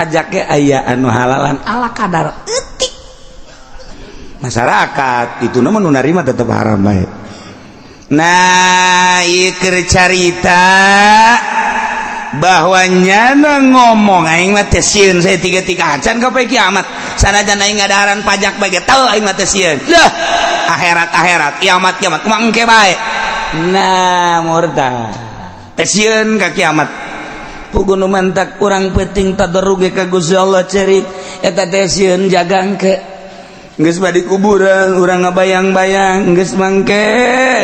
Pajaknya aya anu halalan ala kadar etik. Masyarakat itu nama nu narima tetep haram bae. Nah, ieu keur carita bahwa nyana ngomong aing mah teh sieun saya tiga-tiga acan ka poe kiamat. Sanajan aing ngadaharan pajak bae ge teu aing mah teh sieun. Lah, akhirat-akhirat, kiamat-kiamat kumaha engke bae. Nah, murtad. Teh sieun ka kiamat. Pugu nu mantak urang penting tadarruge ka Gusti Allah cerik eta teh sieun jaga engke. Geus badi kuburan urang ngabayang-bayang geus mangke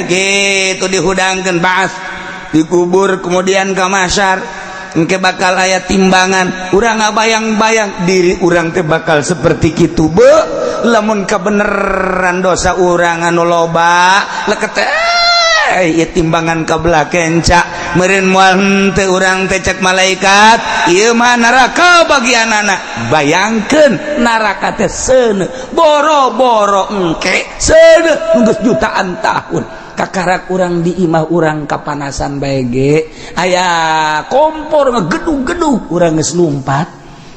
kitu dihudangkeun baas dikubur kemudian ka mahsyar engke bakal aya timbangan urang ngabayang-bayang diri urang teh bakal seperti kitu be lamun kabeneran dosa urang anu loba leket ieu timbangan kabelah kenca meureun moal henteu urang teh cek malaikat ieu mah neraka bagianana bayangkeun neraka teh seuneu boro-boro engke seuneu geus jutaan tahun kakarak urang di imah urang kapanasan bae ge aya kompor ngegedug-gedug urang geus lumpat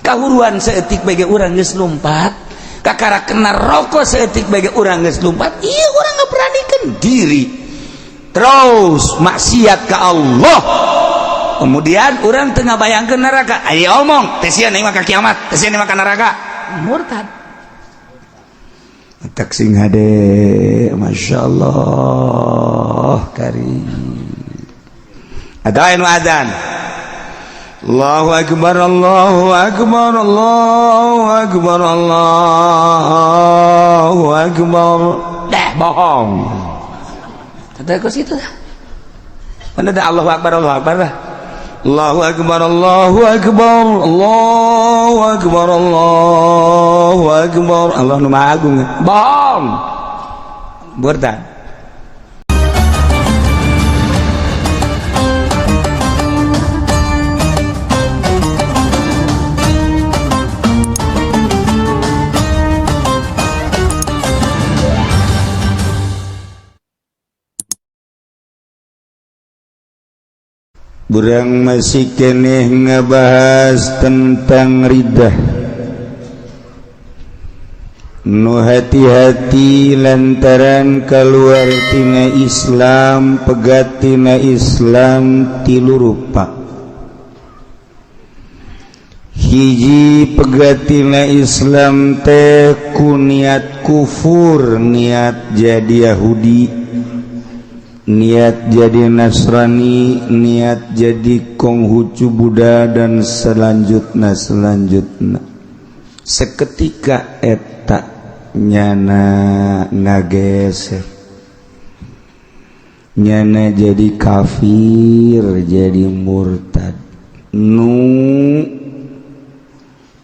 kahuruan saeutik bae ge urang geus lumpat kakarak kena rokok saeutik bae ge urang geus lumpat ieu urang ngaberanikeun diri terus maksiat ke Allah kemudian orang tengah bayangkeun neraka ayo omong teh sieun aing mah ka kiamat teh sieun aing mah ka neraka murtad tak sing hade Masya Allah karim ada anu adzan Allahu akbar Allahu akbar Allahu akbar Allahu akbar dah bohong kata ke situ dah. Mana dah Allahu akbar Allahu akbar dah. Allahu akbar Allahu akbar Allahu akbar Allahu akbar Allah nu Maha Agung. Bohong. Murtad. Burang masih keneh ngebahas tentang riddah. Nu hati-hati lantaran keluar tina Islam pegat tina Islam tilu rupa. Hiji pegat tina Islam teh ku niat kufur, niat jadi Yahudi, niat jadi Nasrani, niat jadi Konghucu Buddha dan selanjutnya selanjutnya. Seketika eta nyana ngageser, nyana jadi kafir, jadi murtad. Nu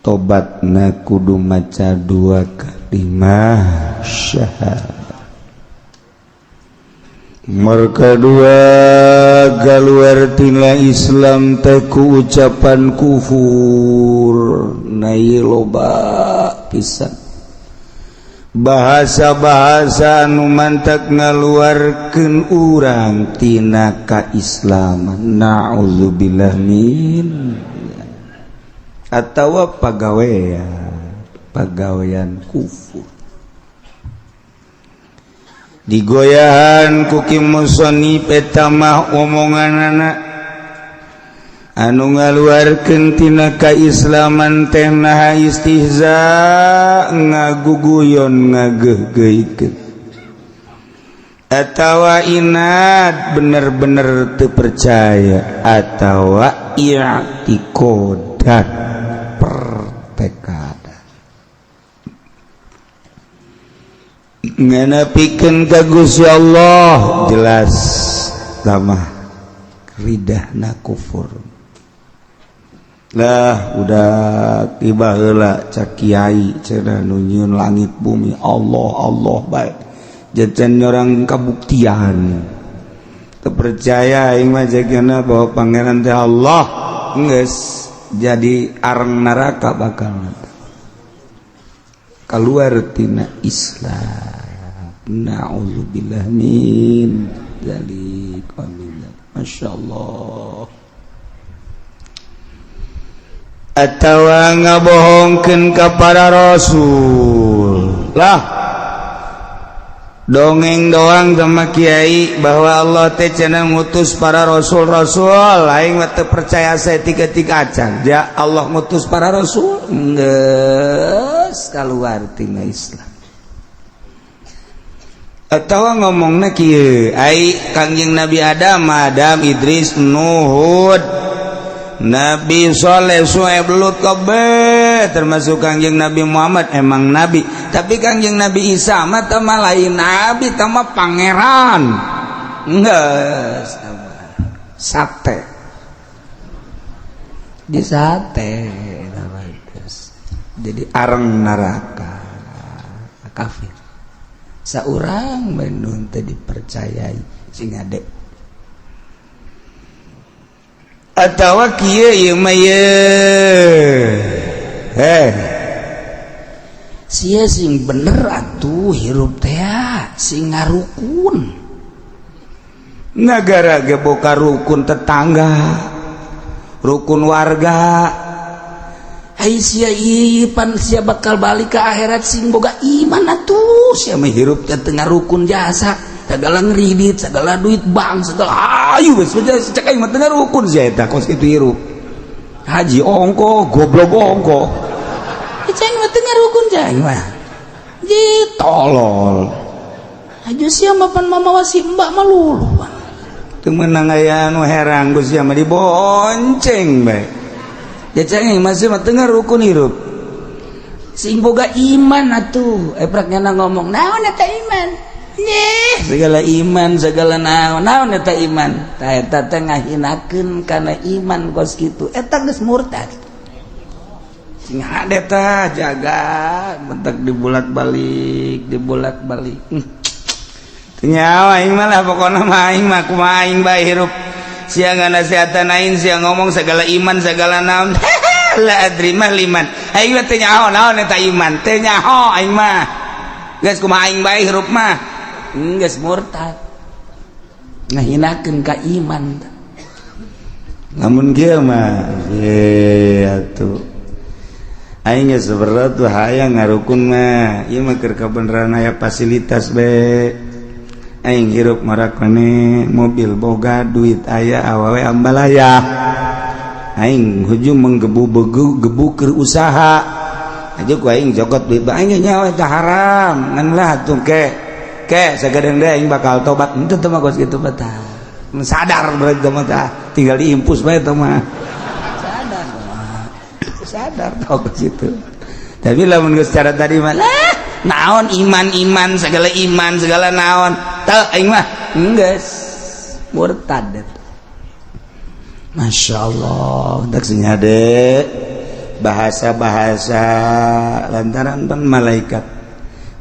tobatna kudu maca dua kalimah syahadat. Mereka dua keluar tina Islam teh ku ucapan kufur. Nah loba pisan bahasa-bahasa anu mantak ngaluarkeun urang tina kaislaman. Na'udzubillah min atawa pagawean kufur. Digoyahan ku Ki Musonib eta mah omonganana anu ngaluarkeun tina kaislaman teh naha istihza ngaguguyon ngageuhgeuhkeun atawa inad bener-bener teu percaya atawa i'tiqodan pertekad ngenepikeun ka Gusti Allah jelas lamah ridahna kufur. Lah udah tiba heula cak kiai cenah nu nyieun langit bumi Allah Allah bae jajan orang kabuktian teu percaya aing mah jagana bahwa pangeran teh Allah geus jadi areng neraka bakal keluar tina Islam. Na'udzubillah min dzalik. Amin. Masya Allah. Atawa ngabohongkeun ka para rasul lah, dongeng doang sama kiai bahwa Allah teh cenah ngutus para rasul-rasul. Aing mah teu percaya saeutik-eutik acan. Ya Allah ngutus para rasul geus kaluar tina Islam. Atawa ngomongna kieu, ai Kangjeng Nabi Adam, Adam, Idris, Nuh, Nabi Soleh, Suhaib, Lut kabeh, termasuk Kangjeng Nabi Muhammad emang nabi, tapi Kangjeng Nabi Isa mah teh mah lain nabi, teh mah pangeran. Geus sate di sate jadi areng neraka, kafir. Saurang bandung teh dipercayai sing ade. Atawa kieu ieu mah ye, heh sia sing bener atuh hirup teh sing ngarukun. Nagara ge boka rukun tetangga, rukun warga. Ai sia ieu pan sia bakal balik ke akhirat, sing boga iman atuh. Sia mah hirup teh teu ngarukun jasa, segala ngeridit, segala duit bank, segala ayu geus cek aing mah teu ngarukun sia eta kos kitu hirup. Haji ongko, goblok ongko. Cek aing mah teu ngarukun cek aing mah. Ji tolol. Haji sia mah pan mamawa si mbak mah luluh. Teu meunang aya anu herang ku sia mah dibonceng bae. Ya cek aing masih mah teu ngarukun hirup. Sing boga iman atuh. Eprak nyana ngomong, naon eta iman? Nyeh, segala iman, segala naon, naon eta iman. Tah eta teh ngahinakeun kana iman kos kitu. Eta geus murtad. Sing hade tah jaga, bentak dibolak-balik, dibolak-balik. Teu nyawa aing mah lah, pokona mah aing mah kumaha aing bae hirup. Sia nganasehatan aing, sia ngomong segala iman, segala naon. La adri mah liman. Aing mah teu nyaho naon eta iman, teu nyaho aing mah. Geus kumaha aing bae hirup mah. Geus murtad, ngahinakeun ka iman. Lamun kieu mah ye atuh aing geus berat tuh hayang ngarukun mah ieu mah keur kabeneran aya fasilitas be. Aing hirup marakane mobil boga, duit aya, awewe ambalaya. Aing hujung menggebu-gebu gebu keur usaha aja ku aing jokot duit aing nyawa eta haram ngan lah atuh ke ke sagadeng deh aing bakal tobat. Henteu teh mah kos kitu mah tah sadar berarti mah tah tinggal diimpus bae teh mah sadar sadar tau kos kitu. Tapi lamun geus cara tadi mah lah naon iman-iman segala iman segala naon teu aing mah geus murtad. Masya Allah tak sing hade bahasa-bahasa lantaran pan malaikat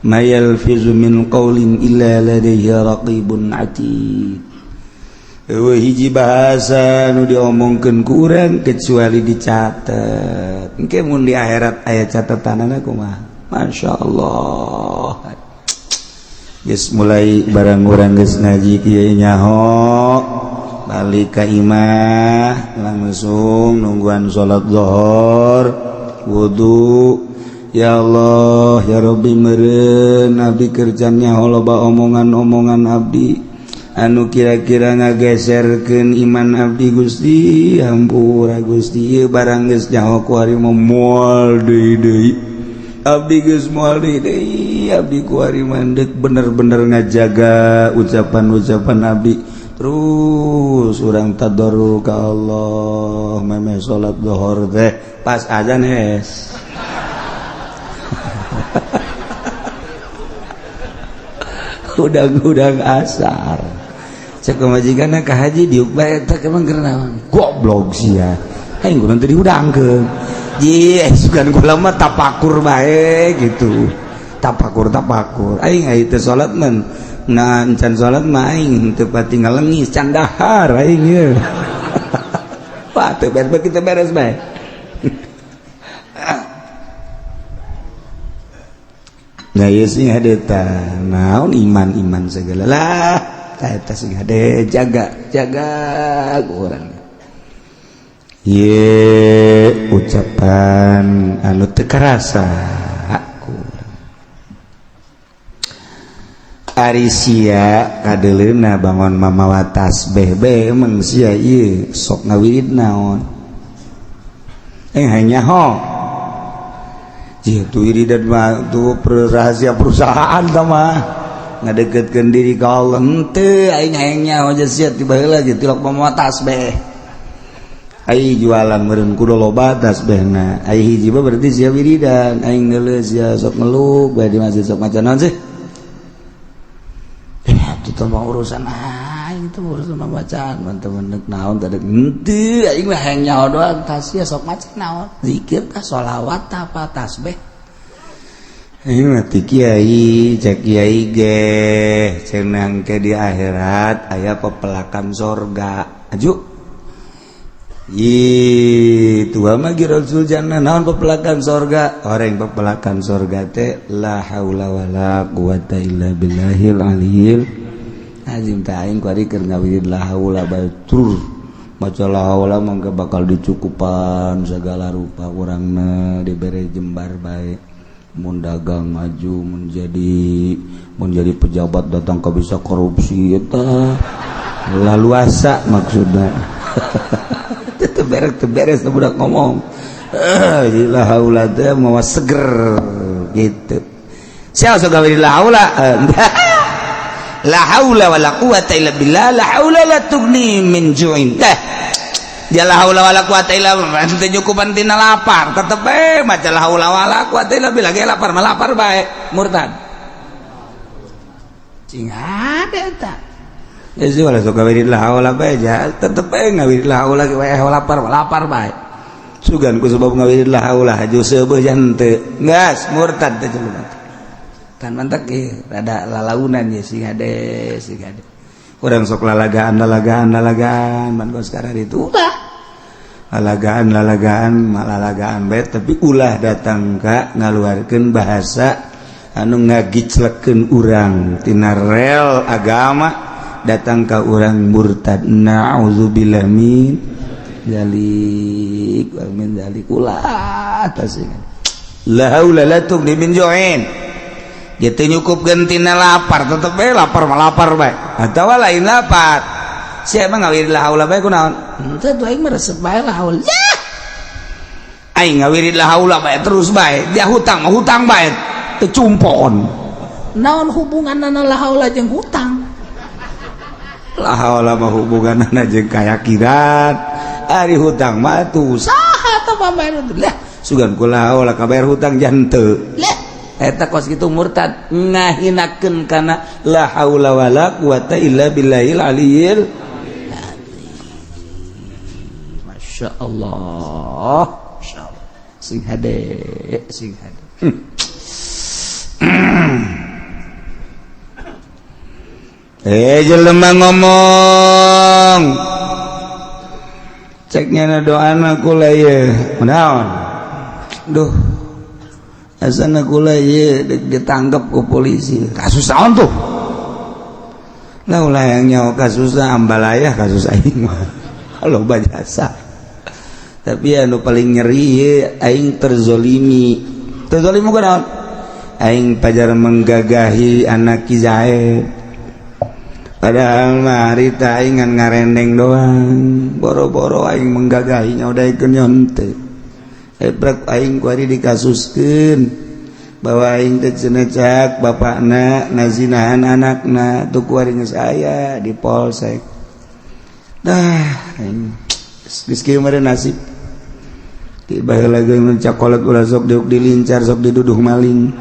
ma yalfizu min qaulin illa ladaihi raqibun atid. Eueuh hiji bahasa nu diomongkeun ku urang kecuali dicatet. Engke mun di akhirat aya catatanana kumaha? Masya Allah. Geus mulai barang urang geus ngaji kieu nyaho balik ka imah langsung nungguan salat zuhur, wudu. Ya Allah ya Rabbi, meureun abdi kerjanya loba omongan-omongan abdi anu kira-kira ngageserkeun iman abdi. Gusti hampura Gusti, ieu barang geus nyaho ku ari mah moal deui deui abdi, geus moal deui deui abdi ku ari mandek bener-bener ngajaga ucapan-ucapan abdi. Terus urang tadarru ka Allah memeh salat zuhur teh pas azan hes udang-udang asar. Cek pamajikanna ka haji diuk bae eta emang keur naon? Goblok sia. Aing kudu teu diudangkeun. Ji, sugan kula mah tapakur bae gitu. Tapakur-tapakur. Aing aya teu salat mah nah encan salat mah aing teu pati ngalengis can dahar aing ye. Wah, teu beres kita beres bae. Nah ieu sing hade tah naon iman-iman segala lah tah eta sing hade jaga jaga urang. Ye, ucapan anu teu karasa aku. Ari sia kadeleuna bangun mamawa tasbeh be, emang sia ieu sok ngawirid naon? Eh, hanya ho. Itu wiridan mah tuh rahasia perusahaan mah, ngadeketkeun diri ka Allah. Henteu, aing hayang nyaho sia ti baheula ge tilok mamawa tasbeh. Ai jualan meureun kudu loba tasbehna. Ai hiji mah berarti sia wiridan. Aing neuleuh sia sok ngeluk bae di masjid, sok maca naon sih? Eh, itu mah urusan aing, itu urusan bacaan teman-teman naon tadi. Henteu, aing mah hayang nyaho doang tah sia sok maca naon, zikir kah, sholawat apa, tasbih? Aing mah ti kiai, cek kiai ge cenah ke di akhirat aya pepelakan sorga. Aju. Ih, tua mah Rasul jannah, naon pepelakan sorga? Orang pepelakan sorga teh la haula wala quwata illa billahil aliyil azim. Tah, aing kuari keur ngawirid la haula bae tur maca la haula, mangga bakal dicukupan segala rupa, urangna dibere jembar bae, mun dagang maju, menjadi pejabat datang ke bisa korupsi eta laluasa maksudna. Teu beres, teu beres budak ngomong. Eh, la haula teh mawa seger gitu. Siapa sok gawe la haula? La haula wala quwata illa billah, la haula la tughni min ju'in. Teh dia la haula wala quwata illa billah teu nyukupan tina lapar, tetep bae maca la haula wala quwata illa billah ge lapar mah lapar bae, murtad. Cing ada eta. Geus wala sok gawe la haula bae ja, tetep bae ngawirid la haula ge wae lapar lapar bae. Sugan ku sebab ngawirid la haula haju seubeuh jan teu. Geus murtad teh jelema. Kan mantak ge rada lalaunan ya, sing hade, sing hade. Urang sok lalagaan lalagaan lalagaan man kos sekarang itu ulah. Lalagaan lalagaan lalagaan bae, tapi ulah datang ka ngaluarkeun bahasa anu ngagiclekeun urang tina rel agama, datang ka urang murtad. Na'udzubillah min dzalik wa min dzalik. Ulah tasing la haula la tughni min ju'in gitu, nyukup tina lapar, tetep bae lapar mah lapar bae atawa lain lapar. Sia emang ngawirid la haula bae kunaon? Henteu tuh, aing mah resep bae la haula ya. Aing ngawirid la haula bae terus bae, dia hutang mah hutang bae teu cumpon. Naon hubunganna la haula jeung hutang? La haula mah hubunganna jeung keyakinan, ari hutang mah tuh saha teh pambayar lah? Sugan ku la haula kabayar hutang jan teu. Lah. Eta kos kitu murtad, ngahinakeun kana la haula wala quwata illa billahil aliyil. Masya Allah, Masya Allah, sing hade, sing hade. Eh, jelema ngomong ceknya na doana kula ye naon? Duh, asana kula ye ditangkap ku polisi. Kasus naon tuh? Lah, ulah yang nyawa kasus ambalaya, kasus aing mah kalau jasa. Tapi anu paling nyeri ye, aing terzolimi. Terzolimi ku naon? Aing pajar menggagahi anak Ki Zaid, padahal mah harita aing ngan ngarendeng doang. Boro-boro aing menggagahinya, udah ikut nyonte ebrek aing kuari dikasuskeun bahwa aing teh cenah cak bapakna nazinahan anakna tuh. Kuari geus aya di polsek. Dah, aing geus kieu meureun nasib. Tiba lagi cak kolot, ulah sok diuk dilincar, sok diduduh maling.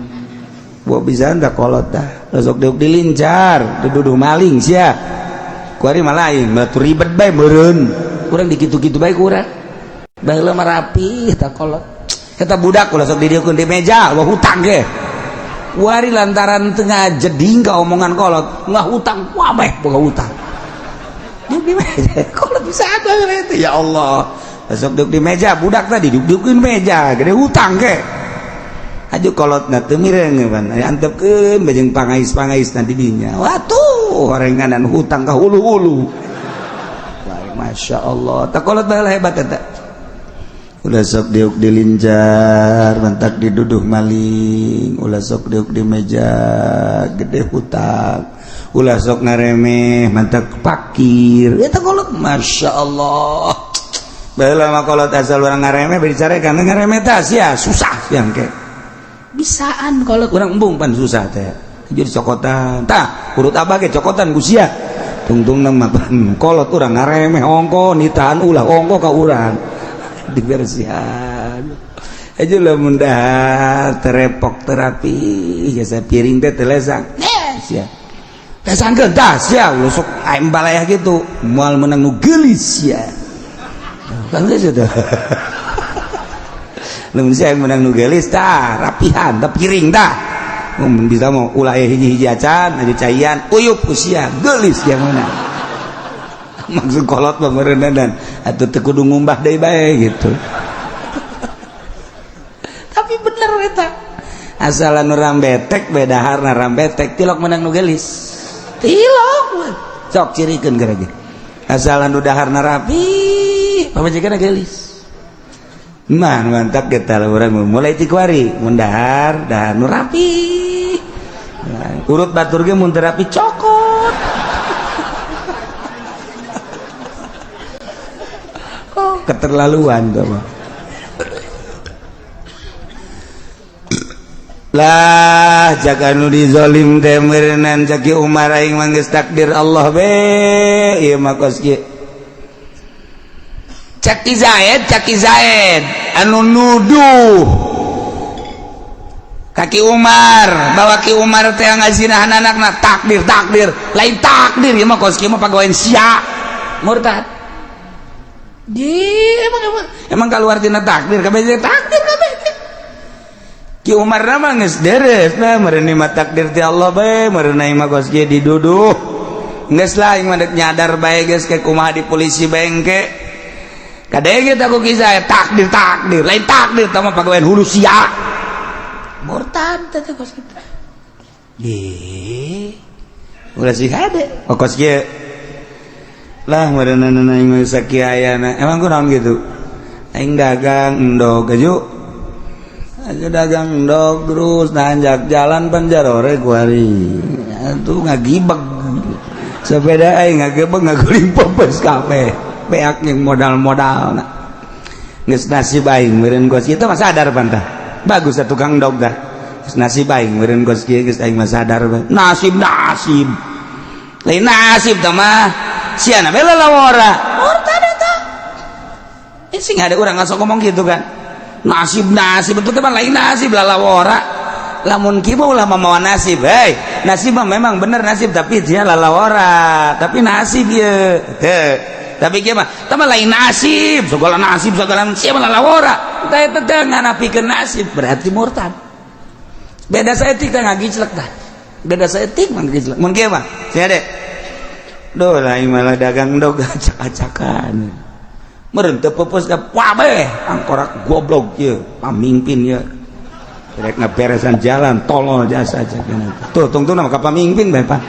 Buat bisa dah kolot dah sok diuk dilincar, diduduh maling sia. Kuari mah lain, batu ribet bae meureun kurang dikitu-kitu bae. Kurang baheula mah rapi tah kolot. Eta budak ulah sok didieukeun di meja, wah hutang ge. Kuari lantaran tengah jeding ka omongan kolot nggak hutang, wabeh boga hutang. Duduk di meja kolot bisa ada itu, ya Allah. Sok duduk di meja budak tadi duduk meja gede hutang ke. Aju kolot na teu mireng pan antepkeun bajeng pangais-pangais nanti dinya. Watuh, orenganan hutang ka hulu-hulu. Masya Allah, tak kolot baheula hebat eta. Ulah sok diuk dilinjar, mantak diduduh maling. Ulah sok diuk di meja, gede hutang. Ulah sok ngaremeh, mantak pakir. Eta kolot, Masya Allah. Baheula mah kolot asal urang ngaremeh bicara karena ngaremeh teh sia susah yang ke. Bisaan kolot. Urang embung pan susah teh. Jadi cokotan. Tah, urut abah ge cokotan ku sia. Tungtungna mah pan kolot urang ngaremeh ongko nitahan ulah ongko ka urang. Dibersihan aja lah mudah terepok terapi jasa piring teh telesang sia lesangkeun tah sia lu sok aing balayah gitu moal menang nu geulis sia kan geus teh lamun sia menang nu geulis tah rapihan tah piring tah mun bisa mau ulah hiji-hiji acan aju caian uyup ku sia geulis yang mana maksud kolot mah meureunna atuh teu kudu ngumbah deui bae gitu. Tapi bener eta. Asalan urang betek beda harna rambetek tilok menang nu geulis. Tilok. Sok cirikeun gara ge. Asalan nu daharna rapi, pamajikanna geulis. Mah mantap kita urang mulai ti kuari mun dahar dahar nu rapi. Urut batur ge mun teu rapi cokot. Oh, keterlaluan tuh mah. Lah jaga nu dizolim teh meureunan caki Umar aing mah geus takdir Allah be ieu mah kos kieu. Caki Zaid anu nuduh kaki Umar bawa ki Umar teh ngazinahan anakna takdir takdir lain takdir ieu mah kos kieu mah pagawean sia murtad. Di emang emang keluar tina takdir kabeh takdir kabeh. Ki Umar mah geus deres lah meureun mah takdir ti Allah bae meureun mah kos kieu diduduh. Geus lah aing mah deuk nyadar bae geus ke kumaha di polisi bae engke. Kadenge teh ku kisah takdir takdir lain takdir tah mah pagawean hulu sia. Murtad teh kos kitu. Ih. Ulah sih hade. Oh kos kieu. Lah meureunna aing mah sakiayana. Emang kunaon gitu? Aing dagang endog aju. Aja dagang endog terus nanjak jalan panjarore kuari. Atuh ngagibeg. Sepeda aing ngagebeg ngaguling pepes kabeh. Beak jeung modal-modalna. Geus nasib aing meureun kos kieu mah sadar pantah. Bagus atuh tukang endog tah. Geus nasib aing meureun kos kieu geus aing mah sadar bae. Nasib nasib. Lain nasib tah mah. Siana bae lalawora. Murtad eta. Sing ada urang ngasok ngomong gitu kan. Nasib nasib itu mah lain nasib lalawora. Lamun kieu mah ulah mamawa nasib. Hei, nasib mah memang bener nasib tapi dia lalawora. Tapi nasib ieu. Teu. Tapi kieu mah tah mah lain nasib, segala nasib segala sia mah lalawora. Tah eta teh nganapikeun nasib berarti murtad. Beda saeutik teh ngagiclek tah. Beda saeutik mah ngagiclek. Mun kieu mah sia de. Duh lain malah dagang dog acak-acakan. Meureun teu peupeus ka kabeh angkorak goblok ieu pamimpin ieu. Rek ngaberesan jalan tolol jasa aja tuh tungtungna mah ka pamimpin bae Pak.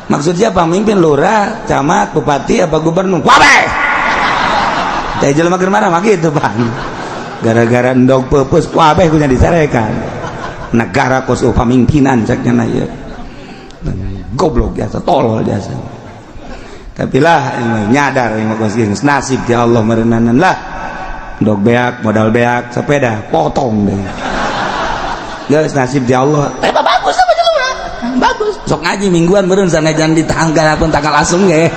Maksudnya pamimpin lurah, camat, bupati apa gubernur kabeh. Teh jelema keur marah mah kitu Pak. Gara-gara endog peupeus kabeh kunya disarekan. Negara kos pamimpinan cek nya ieu. Goblok jasa tolol jasa. Tapi lah nyadar nasib ya Allah merenanan lah dog beak modal beak sepeda potong deh guys nasib ya Allah bagus apa jelema bagus sok ngaji mingguan meureun sanajan di tanggal pun tanggal langsung ge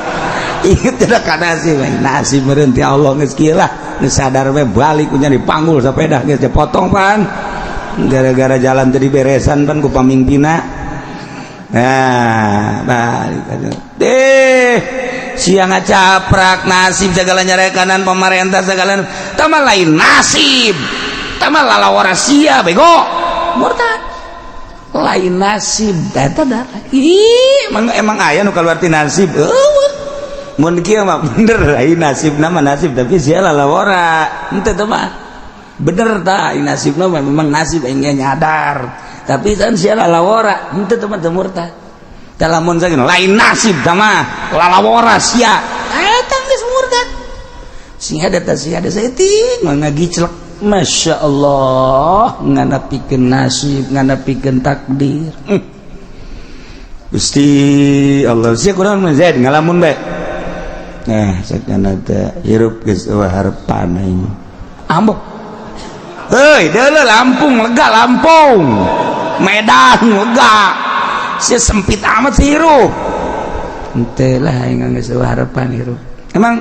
inget tidak ka nasib nasib meureun ti Allah geus kieu lah geus sadar we balik kunya dipanggul sepeda geus dipotong pan gara-gara jalan teu diberesan pan ku pamimpinna. Nah, balik aja. Deh, siang ngacaprak nasib segala nyarekanan pemerintah segala tama lain nasib. Tama lalawara sia bego. Murtad. Lain nasib eta darah. Ih, emang aya nu kaluar ti nasib. Eueuh. Mun kieu mah bener lain nasibna mah nasib tapi sia lalawara. Henteu teh mah. Bener tah nasibna mah memang nasib aing nyadar. Tapi kan sia lalawara henteu teh mah teu murtad. Tah lamun sakieu lain nasib tah mah lalawara sia. Eta geus murtad. Sing hade teh sing hade saeutik ngagiclek. Masya Allah, nganapikeun nasib, nganapikeun takdir. Gusti Allah, sia kurang mah Zaid ngalamun bae. Nah, sakana teh hirup geus eueuh harepan aing. Ambok. Heuy, deuleu Lampung lega Lampung. Medan lega. Sia sempit amat sih hirup. Henteu lah aing geus eueuh harepan hirup. Emang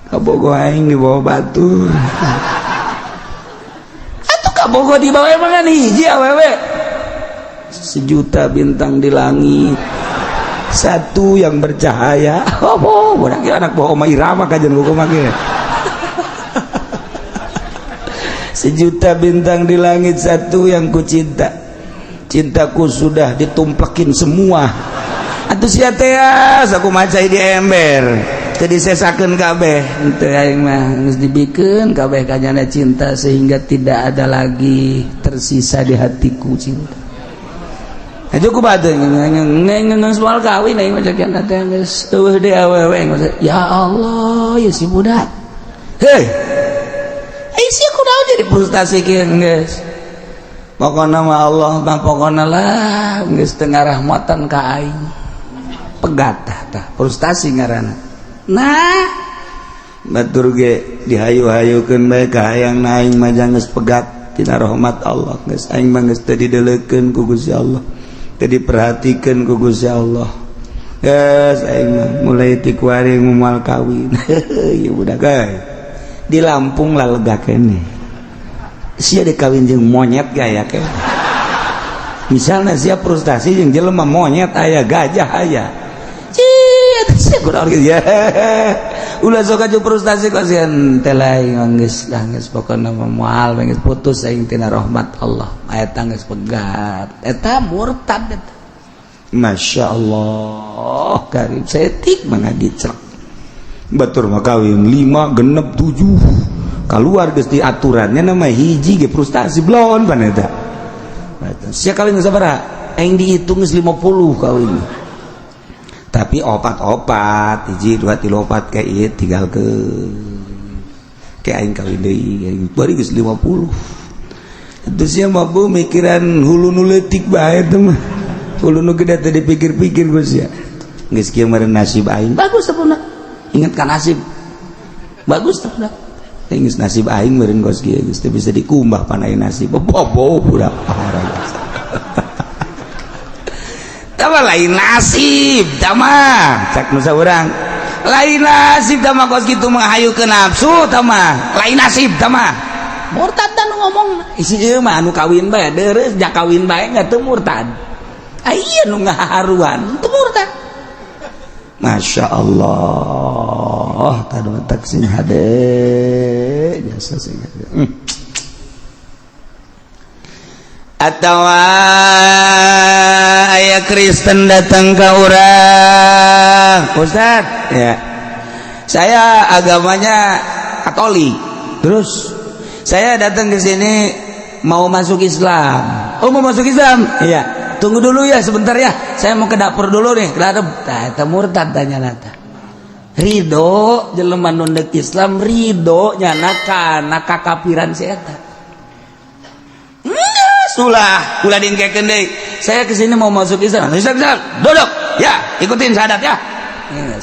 kabogo aing dibawa batu. Atuh kabogo dibawa emang kan hiji awewe. Sejuta bintang di langit, satu yang bercahaya. Oh, budak ieu anak bawa Oma Irama kajian buku mah ge. Sejuta bintang di langit, satu yang ku cinta. Cintaku sudah ditumplekin semua. Atuh sia teh aku maca di ember. Teu disesakeun kabeh. Henteu aing mah geus dibikeun kabeh kanyana cinta sehingga tidak ada lagi tersisa di hatiku cinta. Aja ku batu neng soal kawin aing mah cakian teh geus eueuh deui awewe. Ya Allah, ya si budak. Hei. Eh sia kunaon jadi frustasi kieu geus. Pokona mah Allah mah pokona lah geus teu ngarahmatan ka aing. Pegat tah tah frustasi ngaranna. Nah, batur ge dihayu-hayukeun bae ka hayang aing mah geus pegat tina rahmat Allah geus aing mah geus teu dideulekeun ku Gusti Allah. Teu diperhatikeun ku Gusti Allah. Geus aing mah mulai ti kuari moal kawin. Ieu budak euy. Di Lampung lah lega keneh. Sia dikawin jeung monyet gaya keneh. Misalnya sia frustasi jeung jelema monyet aya gajah aya. Cia sia kurang gitu ya. Ulah sok aju frustasi kok sieun teh lain geus lah geus pokona mah moal geus putus aing tina rahmat Allah. Eta geus pegat. Eta murtad eta. Masya Allah, karim saeutik mah ngagicrek. Batur mah kawin 5 genep 7. Keluar geus di aturannya nama hiji ge frustasi blon pan eta. Sia kawin sabaraha? Aing dihitung geus 50 kawin. Tapi opat-opat, hiji 2 3 4 kayak ieu tinggal ke kayak aing kawin deui, aing bari geus 50. Itu sia mah bu mikiran hulu nu leutik bae teh mah. Hulu nu gede teh dipikir-pikir geus sia. Geus kieu meureun nasib aing. Bagus teh budak. Ingat kan nasib. Bagus teh budak. Geus nasib aing meureun geus kieu geus teu bisa dikumbah pan aing nasib. Bobo budak parah. Tama lain nasib tama cak nusa urang. Lain nasib tama kos kitu mah hayu ke nafsu tama. Lain nasib tama. Murtad dan ngomong isi ieu mah anu kawin bae deureuh ja kawin bae enggak teu murtad. Aya nu ngaharuan teu murtad. Masya Allah, tadu tak sing hade jasa sing hade. Atawa aya Kristen datang ke urang, Ustad, ya, saya agamanya Katolik. Terus saya datang ke sini mau masuk Islam. Oh, mau masuk Islam? Iya. Tunggu dulu ya sebentar ya. Saya mau ke dapur dulu nih. Ke dapur. Tah, eta murtad tanya nata. Ridho jelema nu ndek Islam ridho nyana kana kakafiran si eta. Ulah, ulah diengkekeun deui. Saya kesini mau masuk Islam. Islam, Islam. Duduk. Ya, ikutin syahadat ya.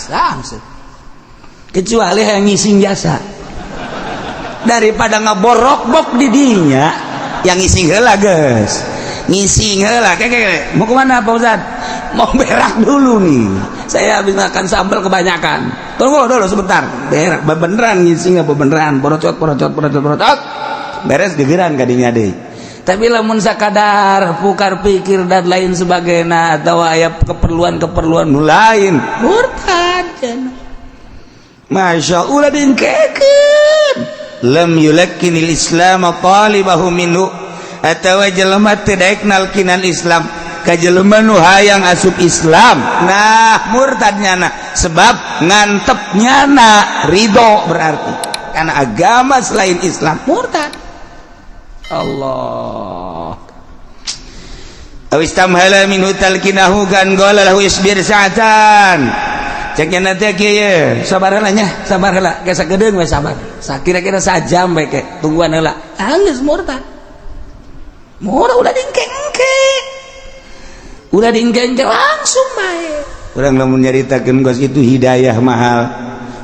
Langsung. Kecuali yang ngising jasa. Daripada ngaborok-bok di dinya, yang ngising heula geus. Ngising heula. Keke, mau kemana Pak Ustad? Mau berak dulu nih. Saya habis makan sambal kebanyakan. Tunggu dulu sebentar. Berak, beneran ngising apa beneran? Borocot, borocot, borocot, borocot. Beres gegeran kadinya deui. Tapi lamun sakadar pukar pikir dan lain sebagainya atau aya keperluan-keperluan nu lain murtad cenah. Masya Allah diengkekeun. Lam yulakkinil Islam talibahu minhu atawa jelema teu daek nalkinan Islam ka jelema nu hayang asup Islam. Nah, murtad nyana sebab ngantep nyana ridho berarti karena agama selain Islam murtad. Allah. Aw istamhala minhu talkinahu kan qala lahu isbir sa'atan. Ceknya nanti kieu, sabar heula nya, sabar heula, geus sagedeung we sabar. Sakira-kira sajam bae ke, tungguan heula. Ah, geus murtad. Murah udah diengke-engke. Udah diengke-engke langsung bae. Urang lamun nyaritakeun kos itu hidayah mahal.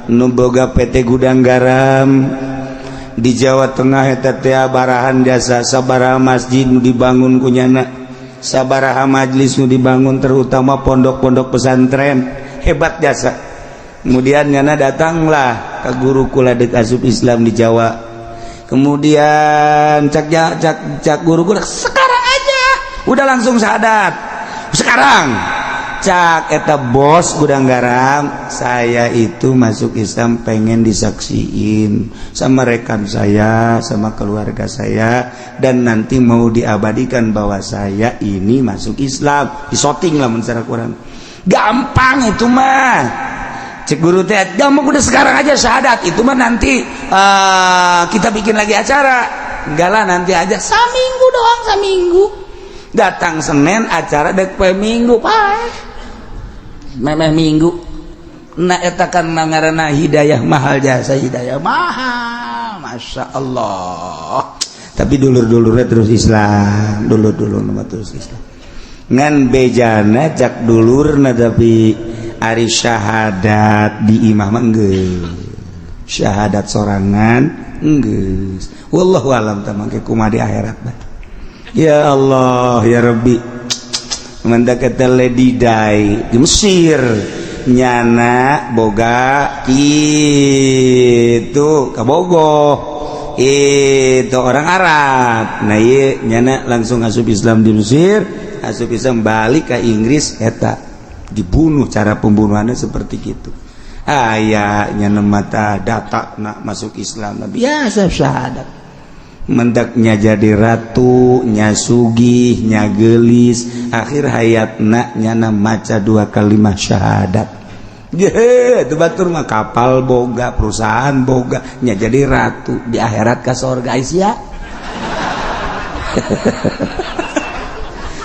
Nu boga PT Gudang Garam di Jawa Tengah eta teh barahan jasa, sabaraha masjid nu dibangun ku nyana, sabaraha majlis nu dibangun, terutama pondok-pondok pesantren, hebat jasa. Kemudian nyana datanglah ke guru kula dek asup Islam di Jawa. Kemudian cak cak cak guru kula, sekarang aja udah langsung syahadat sekarang. Cak eta bos Gudang Garam, saya itu masuk Islam pengen disaksiin sama rekan saya, sama keluarga saya, dan nanti mau diabadikan bahwa saya ini masuk Islam, disoting lah secara kurang gampang itu mah. Cek guru teh, gampang, udah sekarang aja syahadat, itu mah nanti kita bikin lagi acara. Enggak lah, nanti aja. Saminggu doang, saminggu. Datang Senin, acara dek poe Minggu, pak. Memeh Minggu. Nah, eta kan ngaranna hidayah mahal, jasa hidayah mahal, masya Allah. Tapi dulur-dulurnya terus Islam, dulur-dulur nama terus Islam, ngan bejana cak dulurna, tapi ari syahadat di imah mah geus syahadat sorangan geus. Wallahu alam tah mangke kumaha di akhirat bah. Ya Allah ya Rabbi. Mendak eta Lady Di di Mesir, nyana boga itu kabogoh itu orang Arab. Nah, iya nyana langsung asup Islam di Mesir, asup Islam, balik ke Inggris, eta dibunuh, cara pembunuhannya seperti gitu. Aya nyana mata data nak masuk Islam biasa syahadat, mendaknya jadi ratu nya, sugih nya, gelis, akhir hayatna nyana maca dua kalimat syahadat. Ye, itu batur mah kapal boga, perusahaan boga, nya jadi ratu, di akhirat ka sorga sia.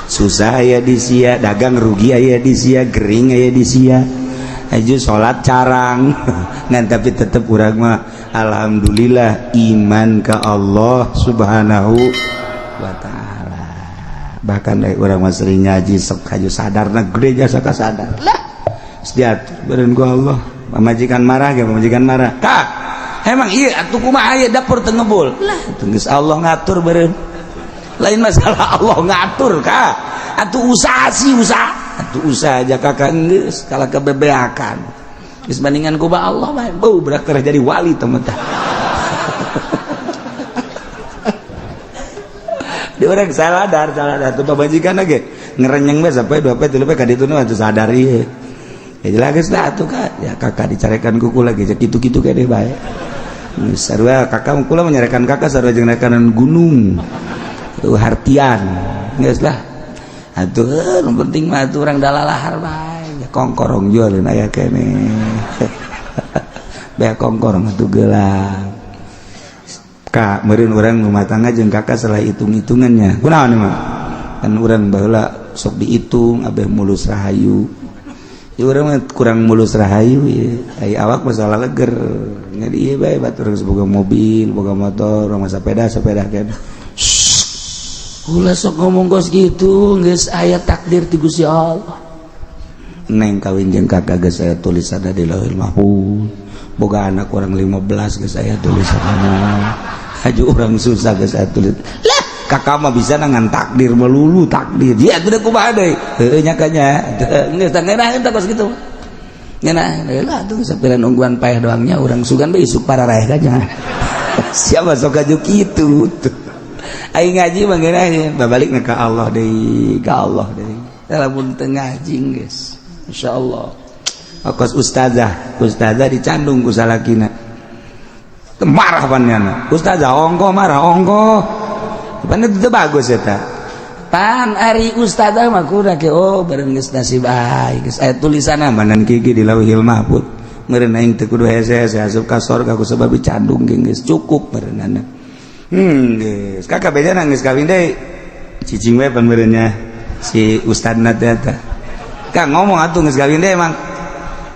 Susah aya di sia, dagang rugi aya di sia, gering aya di sia. Aja salat carang. Ngan tapi tetep urang mah alhamdulillah iman ke Allah Subhanahu wa taala. Bahkan dari urang mah sering ngaji sok haju sadarna gede jasa ka sadar. Lah, diatur beureun ku Allah. Pamajikan marah ge, pamajikan marah. Kak, emang iya atuh kumaha aya dapur teu ngebul. Lah, geus Allah ngatur beureun. Lain masalah Allah ngatur kak. Atuh usaha sih usaha. Atuh usaha aja kakak geus kalah kebebeakan. Geus bandingan ku ba Allah bae. Beuh berak jadi wali teman tah. Di orang saladar, saladar tuh pamajikan ge ngerenyeng bae sampai dua pe tilu pe ka ditu nu atuh sadar ieu. Ya jelas geus lah atuh kak. Ya kakak dicarekan kuku lagi kitu-kitu keneh bae. Sarua kakak kula menyarekan kakak sarua jeung rekanan gunung. Tuh hartian. Geus lah. Atuh nu penting mah atuh urang dalalahar bae. Ya kongkorong jualin aya keneh. Bea kongkorong atuh gelang. Kak, meureun urang rumah tangga jeung kakak salah hitung-hitungannya. Kunaon mah? Kan urang baheula sok dihitung abeh mulus rahayu. Ya urang mah kurang mulus rahayu ya. Ai awak masalah leger. Jadi ieu bae batur geus boga mobil, boga motor, urang mah sepeda, sepeda keneh. Ulah sok ngomong kos gitu, geus aya takdir ti Gusti Allah. Neng kawin jeung kakak geus aya tulisanna di Lauhul Mahfuz. Boga anak orang 15 geus aya tulisanna. Haju orang susah geus aya tulis. Lah, kakak mah bisa ngan takdir melulu takdir. Ya atuh kumaha deui? Heueuh nya kanya. Geus tah ngeunah eta kos kitu. Ngeunah lah atuh sapira nungguan paeh doangnya urang sugan bae isuk pararaeh kanya. Siapa sok aju kitu tuh. Aing ngaji mah ngeunah babalik ka Allah deui, ka Allah deui. Lamun teu ngaji geus. Insyaallah. Akos ustazah, ustazah dicandung ku salakina. Marah pannyana. Ustazah ongko marah ongko. Pan itu bagus eta. Pan ari ustazah mah kudu ke oh bareng geus nasib aing geus aya tulisanna manan gigi di Lauhil Mahfuz. Meureun aing teu kudu hese-hese asup ka sorga ku sebab dicandung geus cukup meureunana. Geus kakak beda nangis kawin deui. Cicing we pan meureunnya si ustadna teh eta. Kang ngomong atuh geus kawin deui emang.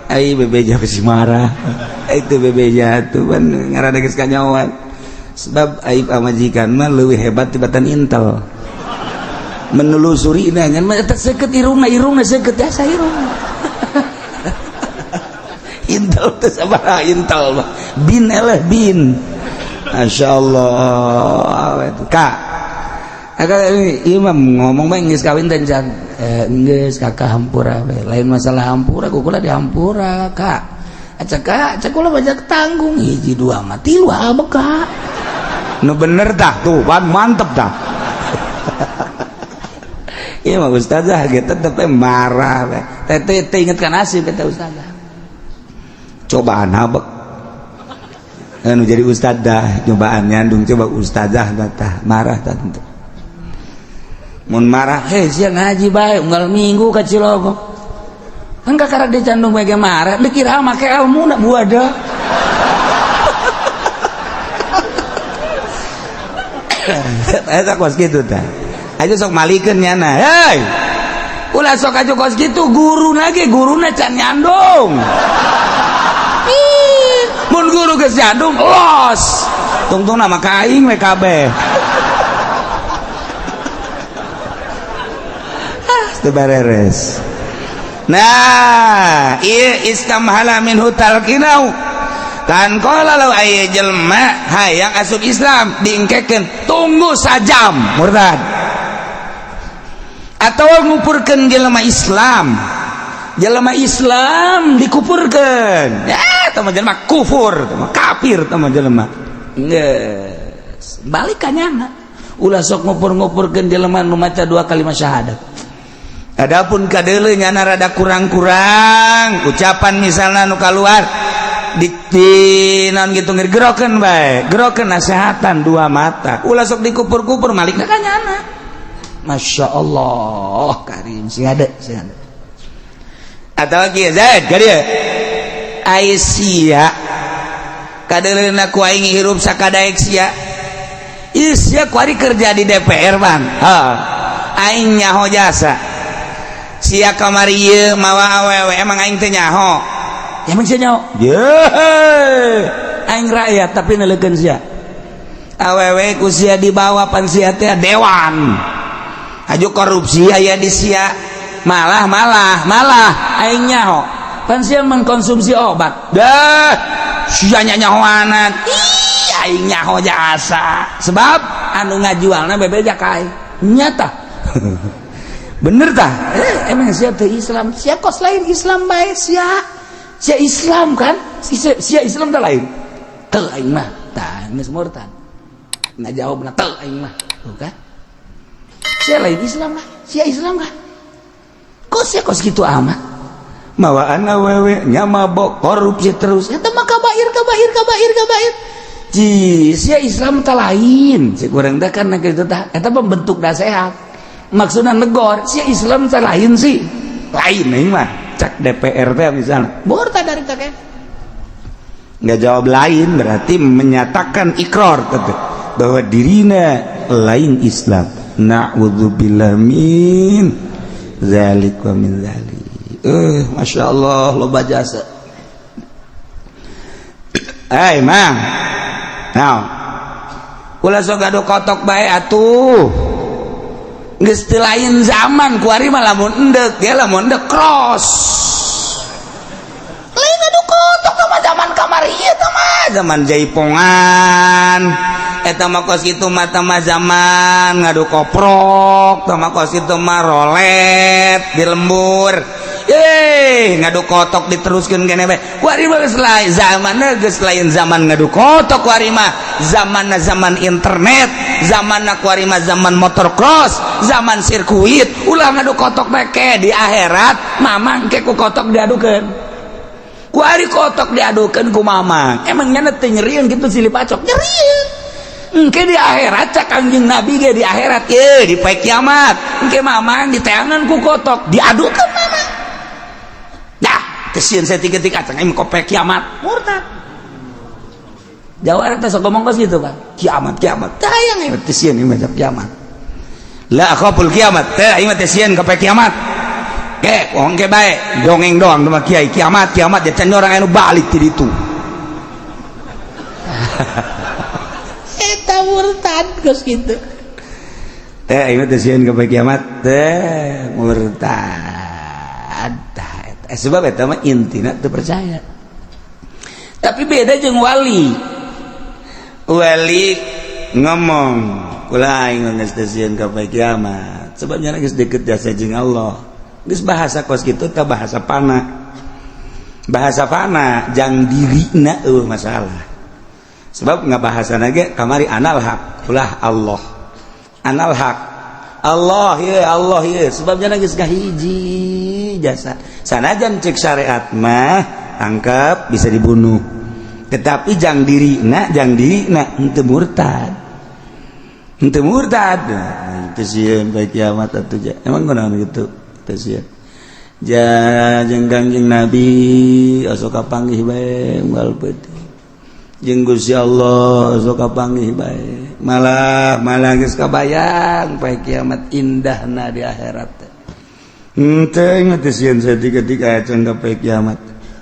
Ai bebeja pasti marah. Itu bebeja tuh kan ngarana geus kanyawan. Sebab aib pamajikan mah leuwih hebat tibatan intel. Menelusuri ini ngan mah eta seukeut irungna, irungna seukeut jasa irungna. Intel teh sabaraha intel mah. Bin eleh bin. Masya Allah. Kak, Aka ieu mah ngomong bae geus kawin teh can. Geus kakak hampura we. Lain masalah hampura, ku kula dihampura, Kak. Aca kak, cek kula banyak tanggung hiji dua mah tilu abek kak. Nu bener tah tuh, pan mantep tah. Iya mah ustazah ge tetep marah we. Teh teh inget kan nasib eta ustazah. Cobaan habek. Anu jadi ustazah cobaan nyandung coba ustazah tah marah tah tentu. Mun marah, heh sia ngaji bae unggal minggu ka Cilogok. Kan kakara dicandung bae marah, dikira make ilmu na buada. Eta kos kitu tah. Aja sok malikeun nyana. Hei. Ulah sok aja kos kitu guruna ge guruna can nyandung. Ih, mun guru geus nyandung los. Tungtungna mah ka aing we kabeh. Teu bareres. Nah, ieu istamhala minhu talqinau. Kan qala law aya jelema hayang asup Islam diengkekeun tunggu sajam murtad. Atau ngupurkeun jelema Islam. Jelema Islam dikupurkeun. Ya, tah mah jelema kufur, tah mah kafir tah mah jelema. Geus, balik ka nyana. Ulah sok ngupur-ngupurkeun jelema nu maca dua kalimat syahadat. Adapun kadeuleu nyana rada kurang-kurang ucapan misalna nu kaluar di naon gitu gerokeun bae, gerokeun nasehatan dua mata. Ulah sok dikupur-kupur malikna ka nyana. Masya Allah karim sing ada sing ada. Atawa kieu Zaid ka dieu. Ai sia kadeuleuna ku aing hirup sakadaek sia. Ieu sia kuari kerja di DPR bang. Heeh. Aing nyaho jasa. Sia kamari ieu mawa awewe emang aing teh nyaho. Emang sia nyaho? Ye. Aing rakyat tapi neuleukeun sia. Awewe ku sia dibawa pan sia teh dewan. Aju korupsi aya di sia. Malah malah malah aing nyaho. Pan sia mengkonsumsi obat. Dah sia nyahoanan. Ih aing nyaho jasa. Sebab anu ngajualna bebeja ka aing. Nyata. Bener tah? Emang sia teh Islam? Sia kos lain Islam bae sia. Sia Islam kan? Sia Islam teh lain. Teu aing mah. Tah geus murtad. Ngajawabna teu aing mah. Tuh kan? Sia lain Islam lah. Sia Islam kan? Kok sia kos kitu amat? Mawaan awewe nya mabok korupsi terus. Eta mah kabair kabair kabair kabair. Ji, sia Islam teh lain. Si kurang teh kan kitu tah. Eta pembentuk nasehat. Maksudna negor, sia Islam teh lain sih. Lain aing mah. Cak DPR teh misalnya. Murtad dari teh. Nggak jawab lain berarti menyatakan ikrar teh bahwa dirina lain Islam. Na'udzubillah min zalik wa min zalik. Masya Allah loba jasa. Hei mang. Nah. Ulah sok gaduh kotok bae atuh. Geus teu lain zaman kuari mah lamun endek, ge lamun endek cross. Lain adu kotok tah mah zaman kamari ieu tah mah zaman jaipongan. Eta mah kos kitu mah tah mah zaman ngadu koprok, tah mah kos kitu mah rolet di lembur. Ngadu kotok diteruskeun kene bae. Kuari mah geus lain zamanna, geus lain zaman ngadu kotok kuari mah. Zamanna zaman internet, zamanna kuari mah zaman motor cross, zaman sirkuit. Ulah ngadu kotok bae ke di akhirat mamang ke ku kotok diadukeun. Kuari kotok diadukeun ku mamang. Emang nya teu nyerieun kitu silih pacok? Nyerieun. Engke di akhirat cak Kangjeng Nabi ge di akhirat ye di poe kiamat. Engke mamang diteangan ku kotok diadukeun mamang. Dah, kesieun saya tiga-tiga acang aing kope kiamat. Murtad. Jawa teh sok ngomong kos gitu kan. Kiamat, kiamat. Tayang aing teh sieun ieu kiamat. La akhaful kiamat. Teh aing teh sieun ka kiamat. Ge, bohong ke bae, dongeng doang sama kiai, kiamat kiamat ya can orang anu balik ti ditu. Eta murtad geus kitu. Teh aing teh sieun ka kiamat teh murtad. Tah sebab eta mah intina teu percaya. Tapi beda jeung wali. Wali ngomong kula aing geus teu sieun ka kiamat. Sebabnya geus deket jasa jeung Allah. Geus bahasa kos kitu teh bahasa fana. Bahasa fana jang dirina eueuh masalah. Sebab ngabahasana ge kamari anal haq, ulah Allah. Anal haq. Allah ye, Allah ye. Sebabnya geus kahiji jasa. Sanajan cek syariat mah tangkap bisa dibunuh. Tetapi jang dirina henteu murtad. Henteu murtad. Teu sieun bae kiamat atuh. Emang kunaon kitu? Teu sieun. Ja jeung Kangjeng Nabi osok kapanggih bae unggal peuting. Jeung Gusti Allah osok kapanggih bae. Malah malah geus kabayang poe kiamat indahna di akhirat teh. Henteu teu sieun saeutik-eutik acan ka poe kiamat.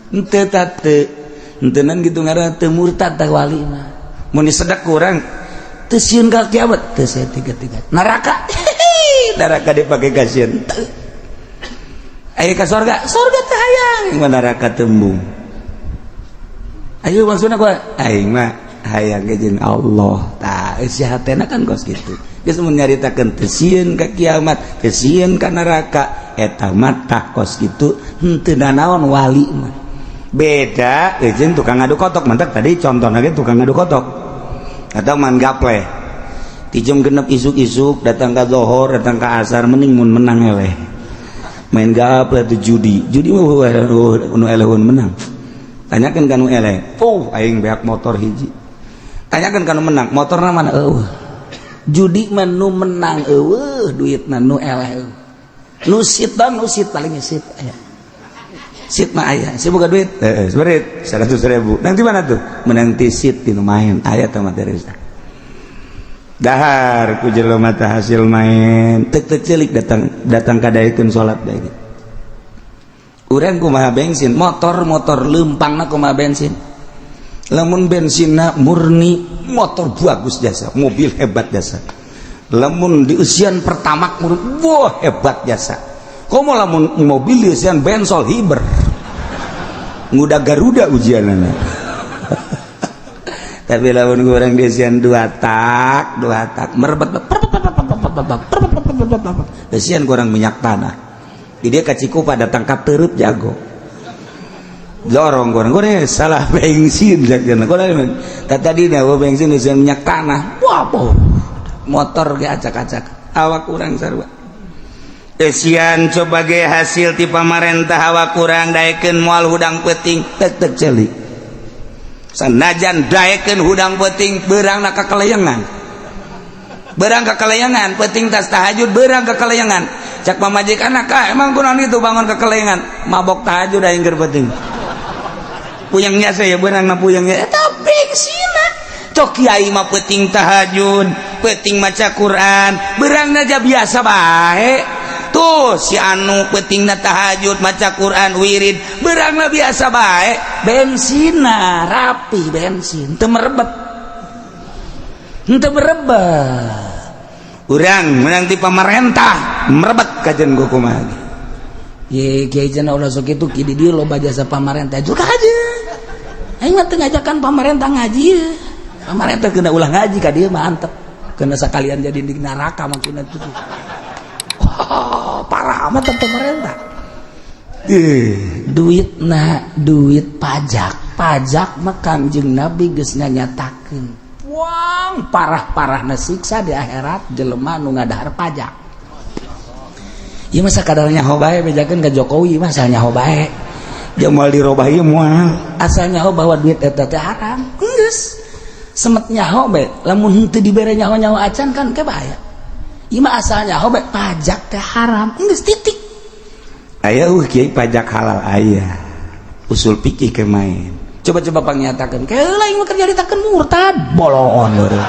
Henteu teu henteunan kitu ngaranna teu murtad tah wali mah. Mun disedak kurang teu sieun ka kiamat teu saeutik-eutik. Neraka neraka dipake ka sieun teu. Ayo ka sorga, sorga teh hayang, mah neraka tembung. Ayo maksudna kumaha? Aing mah hayang ge jeung Allah. Tah eusi hatena kan kos kitu. Geus mun nyaritakeun teu sieun ka kiamat, teu sieun ka neraka, eta mah tah kos kitu henteu nanaon wali mah. Beda jeung tukang ngadu kotok, mantak tadi contohna ge tukang ngadu kotok. Atau man gaple. Ti jam 6 isuk-isuk datang ka zohor, datang ka asar mending mun menang eleh. Main gaple tuh judi judi mah nu eleh menang. Tanyakan ka nu eleh, oh aing beak motor hiji. Tanyakan ka nu menang, motorna mana eueuh. Judi mah nu menang eueuh, duitna nu eleh eueuh. Nu sit dan nu sit paling sit aya. Sit mah aya, si boga duit heeh, seberit 100.000. Nanti mana tuh? Menang ti sit ti nu main aya teh materi. Dahar ku jelema teh hasil main tek tek celik datang datang kadaekeun salat bae. Urang kumaha bensin, motor-motor leumpangna kumaha bensin. Lamun bensinna murni motor bagus jasa, mobil hebat jasa. Lamun dieusian pertamax murni, wah hebat jasa. Komo lamun mobil dieusian bensol hiber. Nguda Garuda ujianana. Tapi lamun kurang dieusian dua tak merebet desian kurang minyak tanah. Di dia ka Cikupa datang ka Teureut jago. Dorong kurang goreng salah bensin jajan. Goreng tadi dah bensin desian minyak tanah. Wah, motor ge acak-acak. Awak kurang sarua. Desian coba ge hasil ti pamarentah awak kurang daekeun moal hudang peuting tek-tek celik. Sanajan daekeun hudang peuting beurangna ka kalayangan. Beurang ka kalayangan, peuting tas tahajud beurang ka kalayangan. Cak pamajikan ka emang kunaon itu bangun ka kalayangan, mabok tahajud aing keur peuting. Puyengnya saya beurangna puyengnya eta bengsina. Cok kiai mah peuting tahajud, peuting maca Quran, beurangna aja biasa bae. Tuh si anu peutingna tahajud maca Quran wirid beurangna biasa bae, bensinna rapi bensin teu merebet. Henteu merebet. Urang menang ti pamarentah merebet kajen ku kumaha. Ye kiai cenah ulah sok kitu ki di dieu loba jasa pamarentah juga aja. Aing mah teu ngajakan pamarentah ngaji ye. Pamarentah kena ulah ngaji ka dieu mah antep. Kena sakalian jadi di neraka maksudna tuh. Oh, parah amat pemerintah. Duit na duit pajak, pajak mah Kangjeng Nabi geus nganyatakeun. Wang parah-parahna siksa di akhirat jelema nu ngadahar pajak. Ieu mah sakadar nyaho bae bejakeun ka Jokowi mah asal nyaho bae. Dia moal dirobah ieu moal. Asal nyaho bahwa duit eta teh haram. Geus. Semet nyaho bae, lamun henteu dibere nyaho-nyaho acan kan ke bahaya. Ieu mah asal nyaho bae pajak teh haram. Geus titik. Aya kiai pajak halal aya. Usul fikih ke main. Coba-coba pangyatakeun. Keula aing mah keur nyaritakeun murtad bolongon eureun.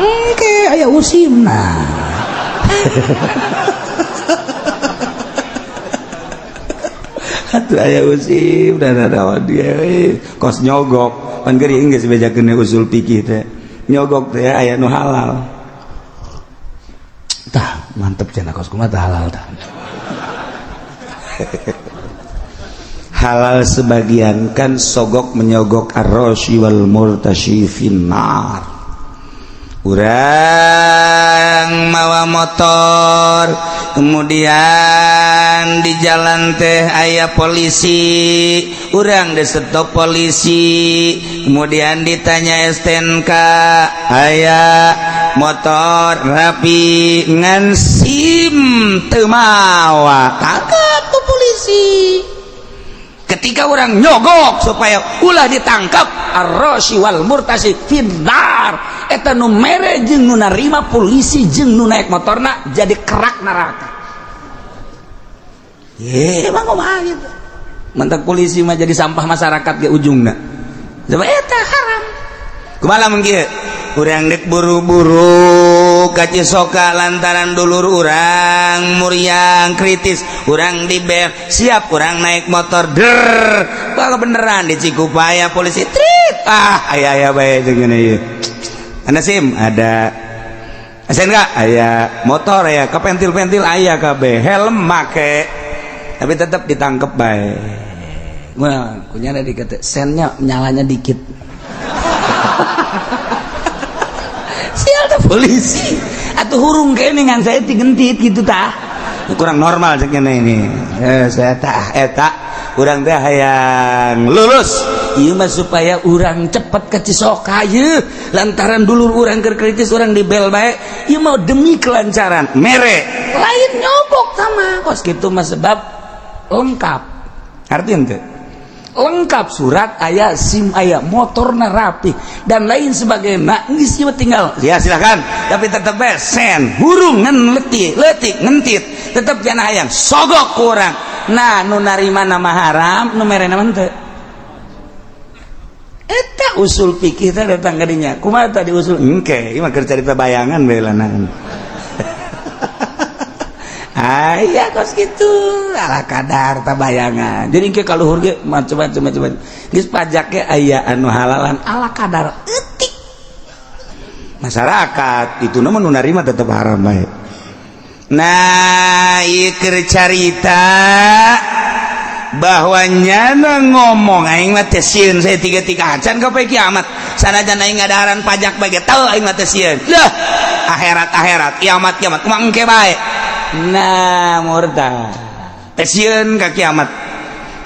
Engke aya usimna. Atuh aya usip dan ada dia kos nyogok pan geuring geus bejakeun usul fikih teh nyogok teh aya nu halal tah mantep cenah kos kumaha tah halal tah. Halal sebagian kan sogok menyogok ar-rasyi wal murtasyi finnar. Urang mawa motor kemudian di jalan teh aya polisi, urang di stop polisi, kemudian ditanya STNK, aya motor rapi ngan SIM teu mawa, tangkap ku polisi. Ketika orang nyogok supaya ulah ditangkap, ar-rasyi wal murtasyi finnar, eta nu mere jeung nu narima polisi jeung nu naik motorna jadi kerak neraka. Ye, emang kumaha gitu. Mentak polisi mah jadi sampah masyarakat ge ujungna. Coba eta haram. Kumaha lamun kieu? Urang dek buru-buru ka Cisoka lantaran dulur urang muriang kritis, urang dibel, siap urang naik motor der. Bakal beneran di Cikupaya polisi trit. Ah, aya aya bae jeung ieu. Anda SIM ada, SNK aya, motor aya, kepentil-pentil aya kabeh, helm make, tapi tetap ditangkep bae. Wah, kunyana dikata sennya nyalanya dikit. Sial tuh polisi atau hurung kene ngan saya gentit gitu tah. Kurang normal cek ini. Saya tah eta urang teh hayang lulus. Ieu mah supaya urang cepet ke Cisoka ieu lantaran dulur urang keur kritis urang dibel bae. Ieu mah demi kelancaran mere lain nyogok sama kos kitu mah sebab lengkap. Artinya teh lengkap surat aya, SIM aya, motorna rapi dan lain sebagainya. Geus ieu tinggal ya silakan, tapi tetep bae sen hurung ngan letik letik ngentit tetep jana hayang sogok ku urang. Nah, nu narima nama haram, nu mere nama henteu. Eta usul fikih teh datang ka dinya. Kumaha tadi usul? Engke, ieu mah keur carita bayangan bae lanang. Aya kos kitu ala kadar ta bayangan. Jadi engke kaluhur ge macam-macam macam. Geus pajak ge aya anu halalan ala kadar eutik. Masyarakat itu nama nu narima tetep haram bae. Nah, ieu keur carita bahwa nyana ngomong aing mah teh sieun saya tiga-tiga acan ka poe kiamat. Sanajan aing ngadaharan pajak bae ge teu aing mah teh sieun. Lah, akhirat akhirat, kiamat kiamat kumaha engke bae. Nah, murtad. Teh sieun ka kiamat.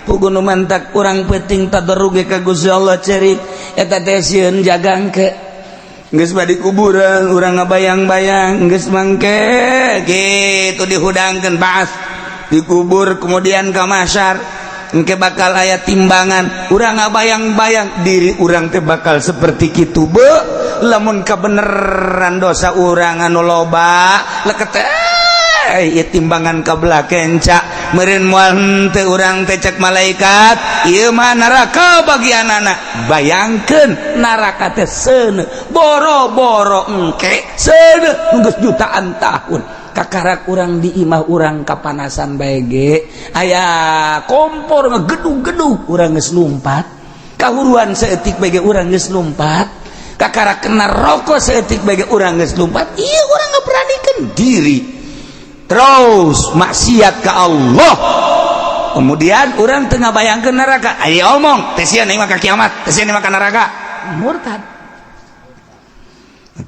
Puguh nu mantak urang peuting tadarruge ka Gusti Allah cerik eta teh sieun jagangke. Geus badi kuburan urang ngabayang-bayang geus mangke kitu dihudangkeun baas dikubur kemudian ka mahsyar engke bakal aya timbangan urang ngabayang-bayang diri urang teh bakal seperti kitu be lamun kabeneran dosa urang anu loba leket ieu timbangan kabelah kenca meureun moal henteu urang teh cek malaikat ieu mah neraka bagianana. Bayangkeun neraka teh seuneu boro-boro engke seuneu geus jutaan tahun kakarak urang di imah urang kapanasan bae ge aya kompor ngegedug-gedug urang geus lumpat, kahuruan saeutik bae ge urang geus lumpat, kakarak kena rokok saeutik bae ge urang geus lumpat. Ieu urang ngaberanikeun diri terus maksiat ke Allah, kemudian orang tengah bayangkeun neraka ayo omong teh sieun aing mah ka kiamat, teh sieun aing mah ka neraka, murtad.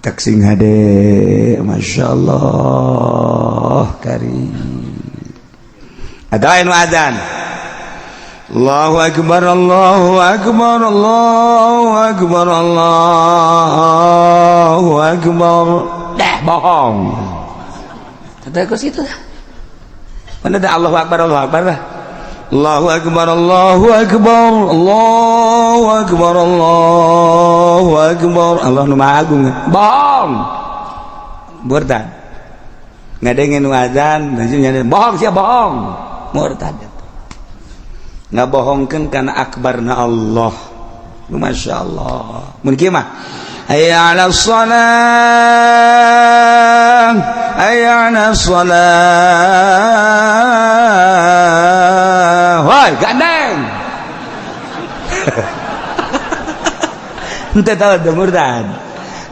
Tak sing hade Masya Allah karim. Ada anu adzan Allahu akbar Allahu akbar Allahu akbar Allahu akbar. Dah bohong. Kata kos itu dah. Mana dah Allahu akbar Allahu akbar dah. Allahu akbar Allahu akbar Allahu akbar Allahu akbar. Allah nu maha agung. Bohong. Murtad. Ngadengin nu azan, bohong sia bohong. Murtad. Ngabohongkeun kana akbarna Allah. Masya Allah. Mun kieu mah hayya 'alas shalah hayya 'alas shalah. Wah, Woi, gandeng. Henteu tahu teu murtad.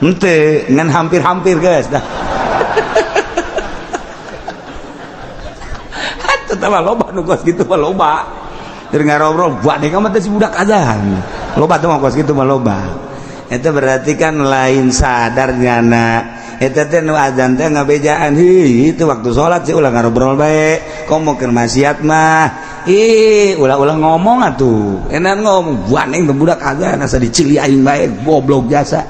Henteu ngan hampir-hampir geus dah. Atuh tah loba nu kos kitu mah loba. Keur ngarobrol gandeng mah teh si budak azan. Loba tuh mah kos kitu mah loba. Itu berarti kan lain sadar nyana. Eta teh nu azan teh ngabejaan, heuh itu waktu salat sih ulah ngarobrol bae. Komo keur maksiat mah. Ih, ulah-ulah ngomong atuh. Enak ngomong gandeng teh budak azan asa dicili aing bae goblok jasa.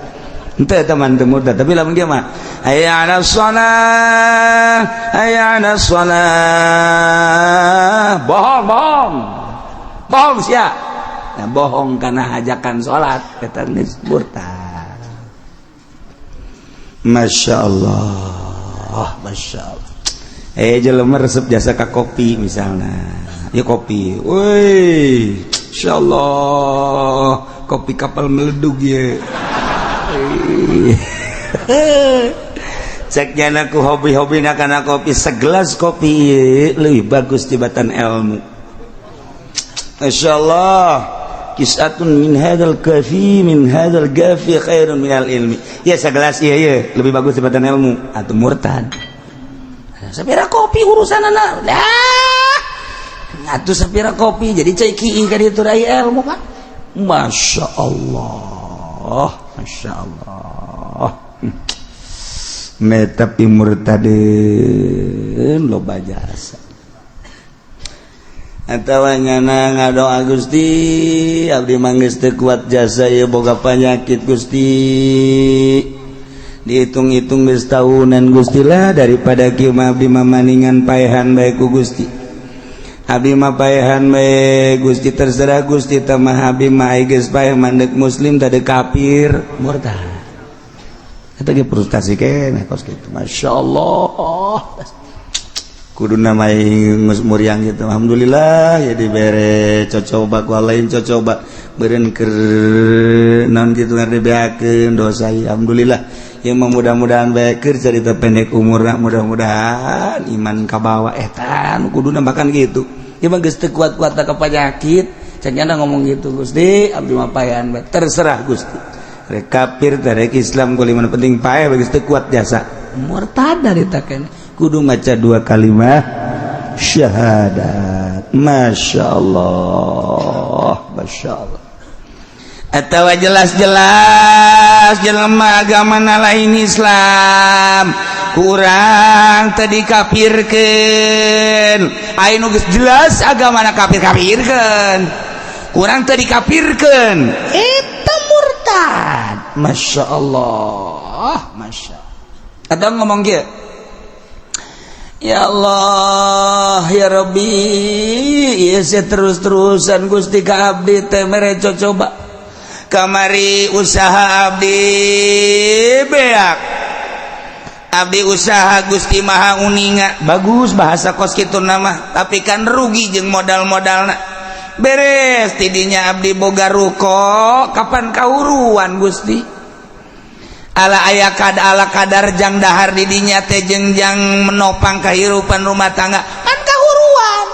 Henteu eta mah teu murtad, tapi lamun dia mah hayya 'alas shalah, hayya 'alas shalah. Bohong, bohong. Bohong sia. Nah, bohong karena ajakan salat eta geus murtad. Masya Allah, Masya Allah. Jelema resep jasa ka kopi misalnya. Ya kopi. Woi, Masya Allah, kopi kapal meledug ya. Cek nyana ku hobi-hobi kana kopi, segelas kopi ieu leuwih bagus tibatan ilmu. Masya Allah. Kisatun min hadzal kafi min hadzal gafi khairun minal ilmi. Ya segelas iya iya lebih bagus daripada ilmu atau murtad. Sapira kopi urusanana. Dah. Atuh sapira kopi jadi cai kieu ka ditu rai ilmu kan. Masya Allah. Masya Allah. Tapi murtadin loba jasa. Atawa nyana ngadoa Gusti abdi mah geus teu kuat jasa ieu boga panyakit Gusti dihitung-hitung geus tahunan Gusti lah daripada kieu mah abdi mah maningan paehan bae ku Gusti abdi mah paehan bae Gusti terserah Gusti tah mah abdi mah geus paeh mandek muslim tadi kafir murtad eta ge frustasi keneh kos kitu masyaallah kudu namai muriang gitu alhamdulillah ya dibere cocoba ku lain cocoba beureun keur naon kitu ngadebeakeun dosa alhamdulillah ya mudah-mudahan bae keur carita pendek umurna mudah-mudahan iman kabawa eta nu kuduna bahkan gitu ieu mah geus teu kuat-kuat ka panyakit cek nyana ngomong gitu Gusti abdi mah paehan bae terserah Gusti rek kafir teh rek Islam kuliman penting paeh geus teu kuat jasa murtad dari taken kudu maca dua kalimat syahadat. Masya Allah, Masya Allah. Atau jelas-jelas jelema agama lain Islam kurang tadi kafirkeun aya nu geus jelas agamana kafir-kafirkeun kurang tadi kafirkeun eta murtad. Masya Allah, Masya Allah. Atau ngomong kieu ya Allah ya Rabbi ieu terus-terusan Gusti ka abdi teh mere cocoba kamari usaha abdi beak abdi usaha Gusti Maha uninga bagus bahasa kos kitu nama tapi kan rugi jeung modal-modalna beres tidinya abdi boga ruko kapan kauruan Gusti ala aya kad ala kadar jang dahar didinya teh jeung jang menopang kehidupan rumah tangga kan kahuruan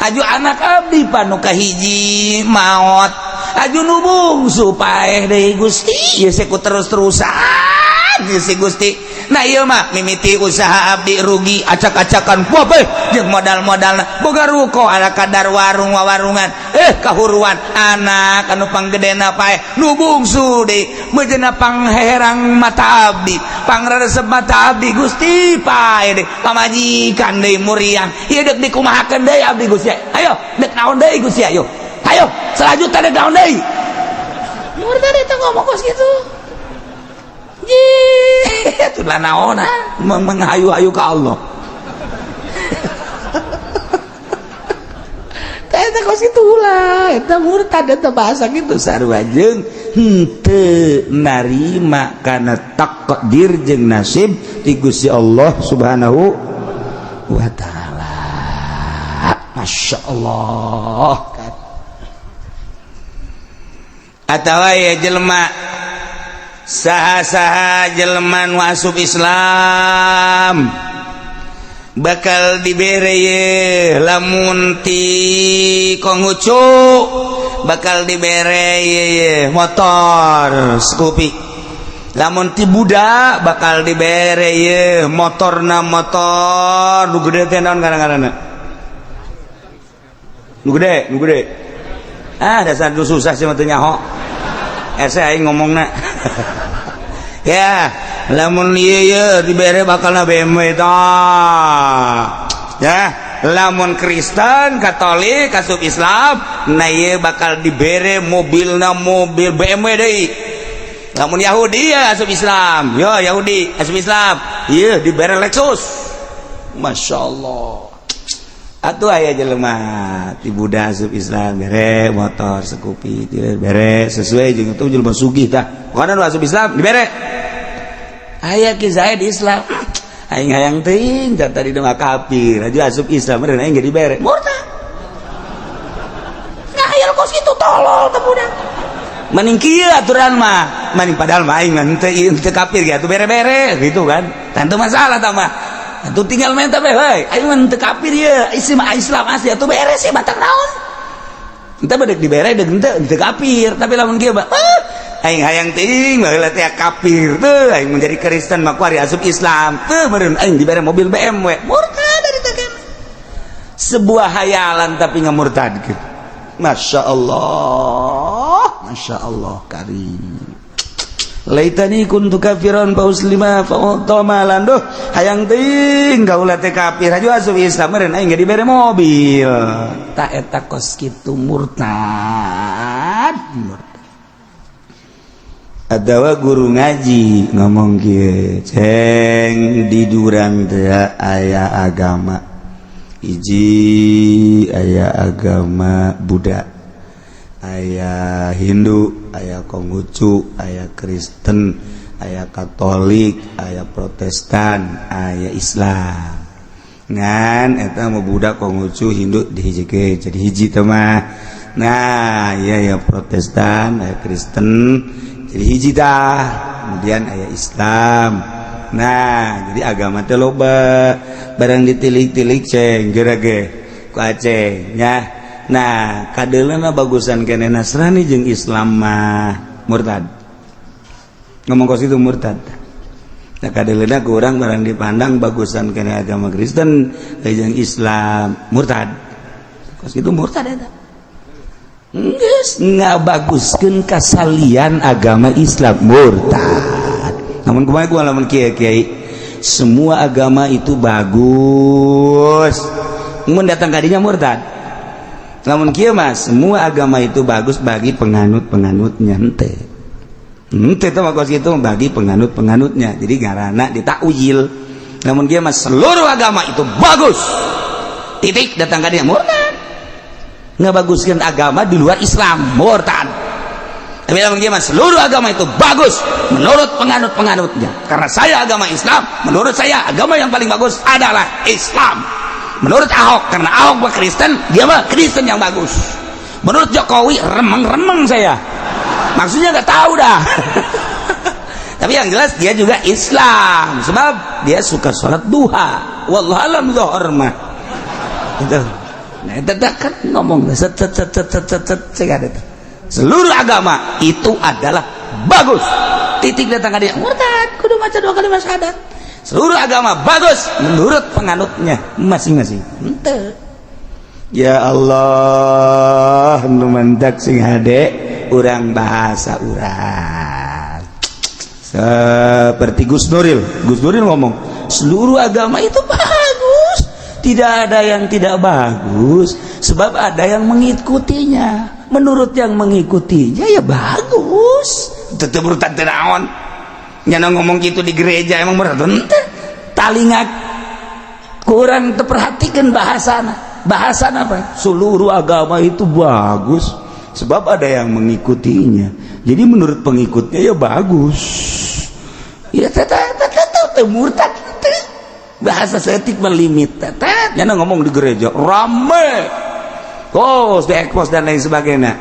aju anak abdi panu kahiji maot aju nu bungsu paeh deui Gusti ieu ku terus-terusan ieu si Gusti. Nah ieu mah mimiti usaha abdi rugi acak-acakan wabeh jeung modal-modalna boga ruko ala kadar warung wawarungan kahuruan anak anu panggedena paeh nu bungsu deui meujeuhna pangherang mata abdi pangresep mata abdi Gusti paeh deui pamajikan deui muriang ieu deuk dikumahakeun deui abdi Gusti ayo deuk naon deui Gusti ayo ayo selanjutnya deuk naon deui murtad eta ngomong kos kitu. Itulah naona menghayu-hayu ke Allah. Eta kos kitu ulah, eta murtad eta bahasa kitu sarua jeung henteu narima kana takdir jeung nasib ti Gusti Allah Subhanahu wa taala. Masya Allah. Atawa ya jelema saha-saha jelema nu asup Islam Bakal dibere ye lamun ti Konghucu bakal dibere ye, ye motor Scoopy. Lamun ti Buddha bakal dibere ye motorna, motor nu gede teh naon ngaran-ngaranna, nu gede, nu gede. Ah, dasar nu susah sih mah teu nyaho ese aing ngomongna ya. Lamun ieu ye dibere bakalna BMW tah ya. Lamun Kristen Katolik asup Islam, nah ieu bakal dibere mobilna mobil BMW deui. Lamun Yahudi ya asup Islam, yo Yahudi asup Islam, ieu dibere Lexus. Masya Allah, atuh aya jelema ti Buddha asup Islam bere motor Scoopy, bere sesuai jeung itu jelema sugih tah. Pokona nu asup Islam dibere. Aya ki Zaid Islam, aing hayang teuing tadi mah kafir aja, asup Islam meureun aing ge dibere. Murtad, ngahayal kos kitu, tolol teh budak. Mending kieu aturan mah, mending padahal mah aing mah henteu henteu kafir ge atuh bere-bere gitu kan, tentu masalah tah mah. Atuh tinggal minta bae, heuy, aing mah henteu kafir ye, isi mah Islam asli, atuh bere sih batak naon. Henteu bedek dibere deuk henteu henteu kafir, tapi lamun kieu mah, ah, aing hayang teuing baheula teh kafir teu, aing menjadi Kristen mah kuari asup Islam teu meureun aing dibere mobil BMW. Murtad dari teh. Sebuah hayalan tapi ngamurtadkeun. Masya Allah, Masya Allah karim. Laitani kuntu kafiran fa uslima fa malan. Duh, hayang teuing kaula teh kafir aja, asup Islam meureun aing ge dibere mobil. Tak eta kos kitu murtad, murtad. Atawa guru ngaji ngomong kieu, ceng di durang teh aya agama hiji, aya agama Buddha, aya Hindu, aya Konghucu, aya Kristen, aya Katolik, aya Protestan, aya Islam. Ngan eta mau Buddha, Konghucu, Hindu dihijikeun jadi hiji teh mah. Nah iya ya, Protestan, aya Kristen jadi hiji dah, kemudian aya Islam. Nah, jadi agama teh loba, barang ditilik-tilik ceng geura ge ku aceng nya. Nah, kadeulana bagusan kene Nasrani jeung Islam mah. Murtad ngomong kos itu, murtad. Nah, kadeulana ku urang barang dipandang bagusan kene agama Kristen jeung Islam. Murtad kos itu, murtad eta. Geus ngabaguskeun kasalian agama Islam, murtad. Namun kumaha gua lamun kiai kiai semua agama itu bagus, mun datang kadinya murtad. Namun kieu mah semua agama itu bagus bagi penganut-penganutnya, henteu henteu teh kos kitu, bagi penganut-penganutnya, jadi ngaranna ditakwil. Namun kieu mah seluruh agama itu bagus titik, datang kadinya murtad. Ngabaguskeun agama di luar Islam, murtad. Tapi lamun kieu mah seluruh agama itu bagus menurut penganut-penganutnya, karena saya agama Islam, menurut saya agama yang paling bagus adalah Islam. Menurut Ahok, karena Ahok mah Kristen, dia mah Kristen yang bagus. Menurut Jokowi, remeng-remeng saya maksudnya nggak tahu dah, tapi yang jelas dia juga Islam sebab dia suka sholat duha, wallahu alam zuhur mah itu. Nah, itu kan ngomong set set set set set set set set. Seluruh agama itu adalah bagus titik, datang dia murtad, kudu maca dua kali syahadat. Seluruh agama bagus menurut penganutnya masing-masing, henteu. Ya Allah, nu mantak sing hade urang bahasa urang seperti Gus Nuril. Gus Nuril ngomong seluruh agama itu bagus, tidak ada yang tidak bagus, sebab ada yang mengikutinya. Menurut yang mengikutinya ya bagus. Tetep murtad teu naon nyana ngomong gitu di gereja, emang murtad henteu. Talinga kurang terperhatikan bahasana. Bahasa apa? Seluruh agama itu bagus sebab ada yang mengikutinya, jadi menurut pengikutnya ya bagus. Ya tetep tetep murtad teh. Bahasa setik melimit tetep nyana ngomong di gereja rame kos di ekspos dan lain sebagainya.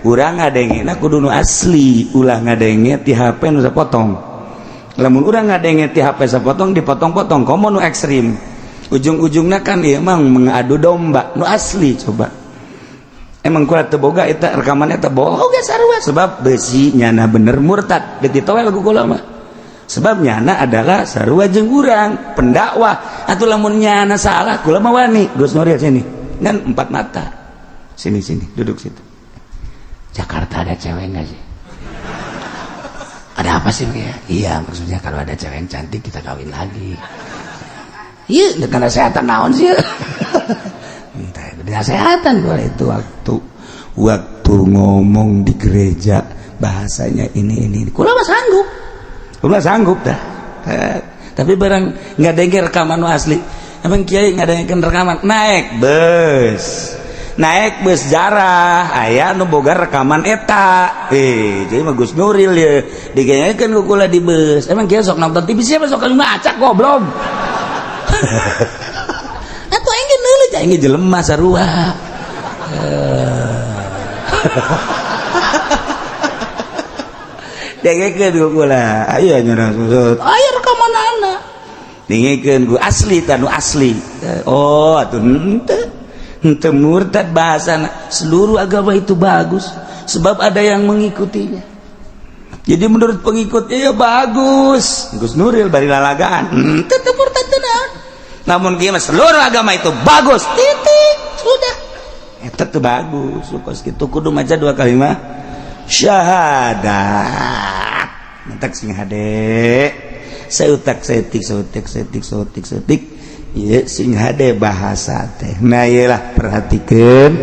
Urang ngadenge na kudu nu asli, ulah ngadenge ti HP nu sapotong. Lamun urang ngadenge ti HP sapotong, dipotong-potong, komo nu ekstrim. Ujung-ujungnya kan ieu emang mengadu domba nu asli coba. Emang kula teu boga eta rekaman eta boga sarua sebab besi nyana bener murtad deuk ditowel ku kula mah. Sebab nyana adalah sarua jeung urang pendakwah atuh lamun nyana salah kula mah wani. Gus Nuril sini kan empat mata. Sini sini duduk situ. Jakarta ada cewek enggak sih? Ada apa sih ya? Iya maksudnya kalau ada cewek yang cantik kita kawin lagi. Iya, karena kesehatan naon sih? Kesehatan boleh itu waktu ngomong di gereja bahasanya ini. Kula mah sanggup. Kula sanggup dah. Tapi barang nggak denger rekaman asli. Emang kiai nggak dengerin rekaman naik bus. Naik bus jarah aya nu boga rekaman eta. Jadi mah Gus Nuril ya digenyekeun ku kula di bus. Emang kiai sok nonton TV siapa sok ngacak goblok. Atuh aing ge neuleuh aing ge jelema sarua. Dengekeun ku kula. Aya nyurang susut. Aya rekamanana. Dengekeun ku asli tanu asli. Oh atuh henteu. Henteu murtad bahasana. Seluruh agama itu bagus sebab ada yang mengikutinya. Jadi menurut pengikutnya ya bagus. Gus Nuril bari lalagaan. Henteu teu murtad teu naon. Namun kieu mah seluruh agama itu bagus. Titik. Sudah. Eta teu bagus. Kos kitu kudu maca dua kalimat syahadat. Mentak sing hade. Seutak setik seutik setik seutik setik. Ieu sing hade bahasa teh. Nah ieu lah perhatikeun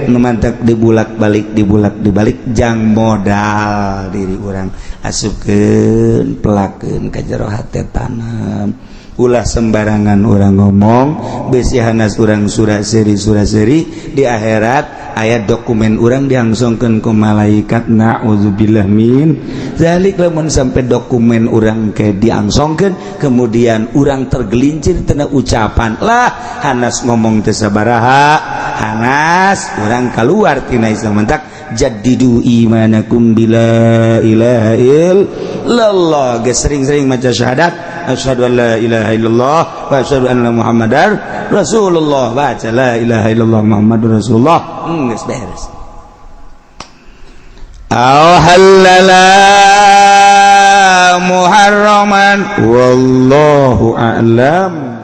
nu mantak dibulak-balik dibulak-dibalik jang modal diri urang asupkeun pelakeun ka jero hate tanam. Ulah sembarangan orang ngomong besi hanas orang surat seri di akhirat ayat dokumen orang diangsongkeun ku malaikat naudzubillah min zalik. Lamun sampai dokumen orang ke diangsongkeun kemudian orang tergelincir tina ucapan lah hanas ngomong teu sabaraha hanas orang keluar tina Islam. Mentak jaddidu imanakum bila ilaha illallah. Geus sering-sering maca syahadat asyhadu an la ilaha illallah wa asyhadu anna muhammadar rasulullah. Baca la ilaha illallah muhammadur rasulullah. Geus beres. Aw halala muharraman wallahu a'lam.